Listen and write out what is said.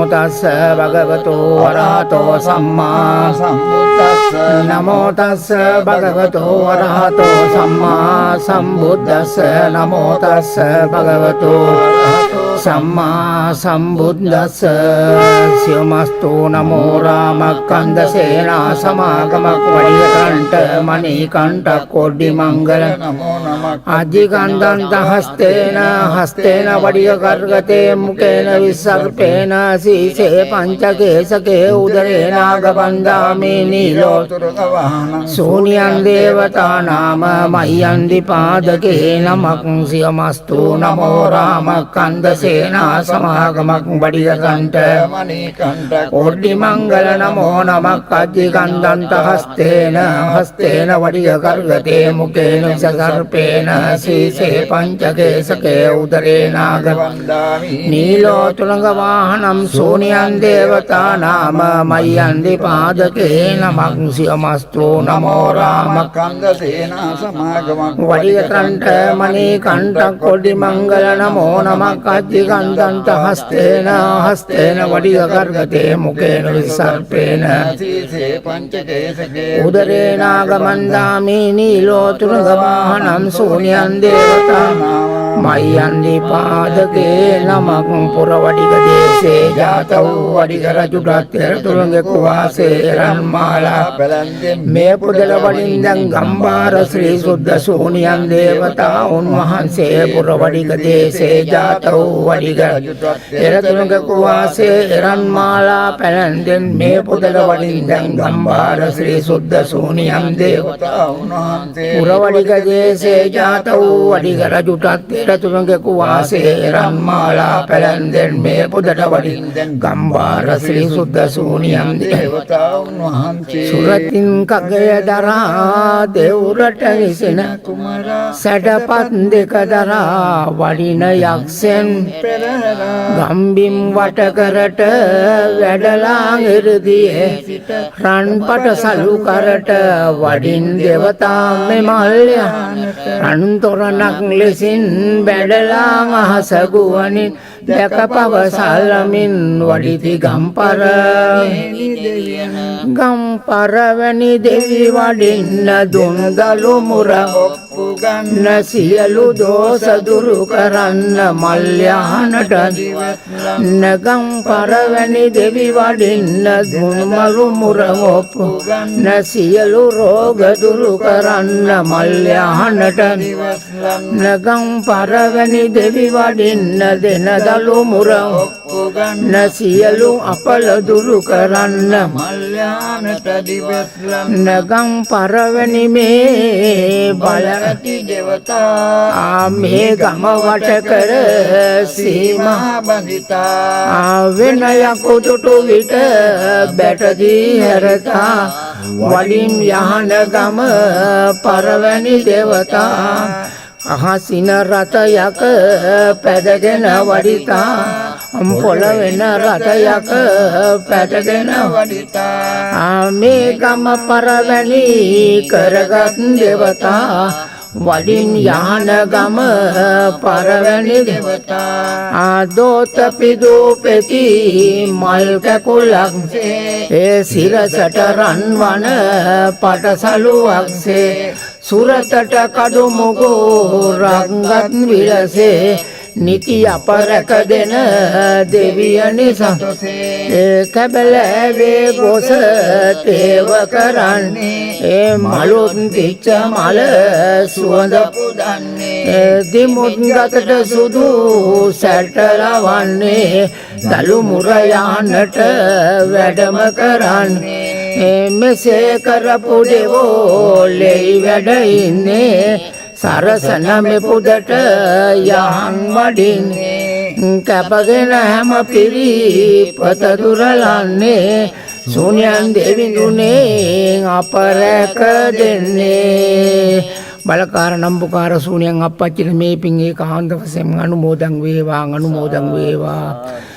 නමෝ තස්ස භගවතු වරහතෝ සම්මා සම්බුද්දස්ස. නමෝ තස්ස භගවතු වරහතෝ සම්මා සම්බුද්දස්ස. නමෝ තස්ස භගවතු සම්මා සම්බුද්දස්ස. සියමස්තු නමෝ රාමකන්ද සේනා සමාගමක් වඩියකණ්ඨ මණිකණ්ඨ කොඩි මංගල නමෝ නමක්. අජිගන්ධන්ත හස්තේන හස්තේන වඩිය කර්ගතේ මුකේන විසර්පේන සීසේ පංචකේසකේ උදරේ නාගබන්දාමි නීලෝ තුරක වාහනං සූනියන් දේවතා නාම මය්‍යන්දි පාදකේ නමක්. සියමස්තු නමෝ රාමකන්ද සේනා සමාගමක් වඩිය කණ්ඨ මණිකණ්ඨ කොඩි මංගල නමෝ නමක්. අජිගන්ධන්ත හස්තේන හස්තේන වඩිය කර්ගතේ මුකේන සසර්පේන සීසේ පංචකේසකේ උදරේ නාග වන්දාමි නීලෝ තුලංග වාහනම් සෝනියන් දේවතා නාම මය්‍යන්දි පාදකේ නමක්. සියමස්තු නමෝ රාම කන්ද සේනා සමාගමක් වඩියකණ්ඨ මණිකණ්ඨ කොඩි මංගල නමෝ නමක්. අජ්ජිගන්ධන්ත හස්තේන හස්තේන වඩිය කර්ගතේ මුකේන විසර්පේන සීසේ පංචකේසකේ උදරේ නාගමන්දාමි නීලෝ තුලංග වාහනම් සෝනියන් දේවතා මය්‍යන්දි පාදකේ නමක්. පුරවඩික දේශේ ජාත වූ වඩික රජුටත් පෙරතුරුන්ගේ කුවාසේ රන්මාලා පැලැන්දෙන් මේ පුදල වඩින් දැන් ගම්බාර ශ්‍රී සුද්ධ සෝනියන් දේවතා උන්වහන්සේ පුරවඩික දේශේ ජාත වූ වඩික පෙරතුරුන්ගේ කුවාසේ රන්මාලා පැලැන්දෙන් මේ පුදල වඩින් දැන් ගම්බාර ශ්‍රී සුද්ධ සෝනියන් දේවතා උන්වහන්සේ පුරවඩික දේශේ ජාත වූ වඩික රජුටත් පෙරතුරුන්ගේ කුවාසේ රන්මාලා පැලැන්දෙන් මේ පුදට වඩින් දැන් ගම්බාර ශ්‍රී සුද්ධ සෝනියන් දේවතා උන්වහන්සේ සුරතින් කගය දරා දෙවුරට විසින කුමරා සැඩපත් දෙක දරා වඩින යක්ෂයන් පෙරහරා ගම්බිම් වටකරට වැඩලා ඉරදියේ සිට රන්පට සලු කරට වඩින් දෙවතා මෙමල්ය රන් තොරණක් ලෙසින් බැඩලා අහස ගුවනින් දැක පවසලමින් වඩිති ගම්පර දෙවියන් ගම්පර වැනි දෙවි වඩින්න දුන් දලු මුර ඔප්පු ගන්න න සියලු දෝෂ දුරු කරන්න මල්යහනට දිවස්ලම් නගම් පරවැනි දෙවි වඩින්න දුන්මරු මුර ඔප්පු න සියලු රෝග දුරු කරන්න මල්යහනට දිවස්ලම් නගම් පරවැනි දෙවි වඩින්න දෙන දලු මුර ඔප්පු ගන්න න සියලු අපල දුරු කරන්න මල්යානට දිවස්ලම් නගම් පරවැනි මේ බල බල ඇති දෙවතා ආ මේ ගම වට කර සීමා සීමා බඳිතා ආවෙන යකුදුටු විට බැටදී හැරතා වඩින් යහන ගම පරවැනි දෙවතා අහසින රථයක පැදගෙන වඩිතා පොළවෙන රථයක පැදගෙන වඩිතා ආ මේ ගම පරවැනි කරගත් දෙවතා වඩින් යහන ගම පරවැනි දෙවතා ආදෝත පිදූපෙති මල් කැකුලක්සේ ඒ සිරසට රන්වන පටසලුවක්සේ සුරතට කඩු මුගු රංගත් විලසේ නිති අප රැක දෙන දෙවියනි සතොසේ ඒ කැබලෑවේ ගොස තේව කරන්නේ ඒ මලුත් පිච්ච මල සුවඳ පුදන්නේ ඒ දිමුත් ගතට සුදු සැටලවන්නේ දලු මුර යන්නට වැඩම කරන්නේ ඒ මෙසේ කරපු දෙවෝ ලෙයි වැඩ ඉන්නේ සරසන මෙ පුදට යහන් වඩින්නේ කැපගෙන හැම පිරිපත දුරලන්නේ ශූන්‍යයන් දෙවිඳුනේ අප රැක දෙන්නේ. බලකාර නම්බුකාර ශූන්‍යයන් අප්පච්චිට මේ පින් ඒකාන්ත වශයෙන් අනුමෝදන් වේවා, අනුමෝදන් වේවා.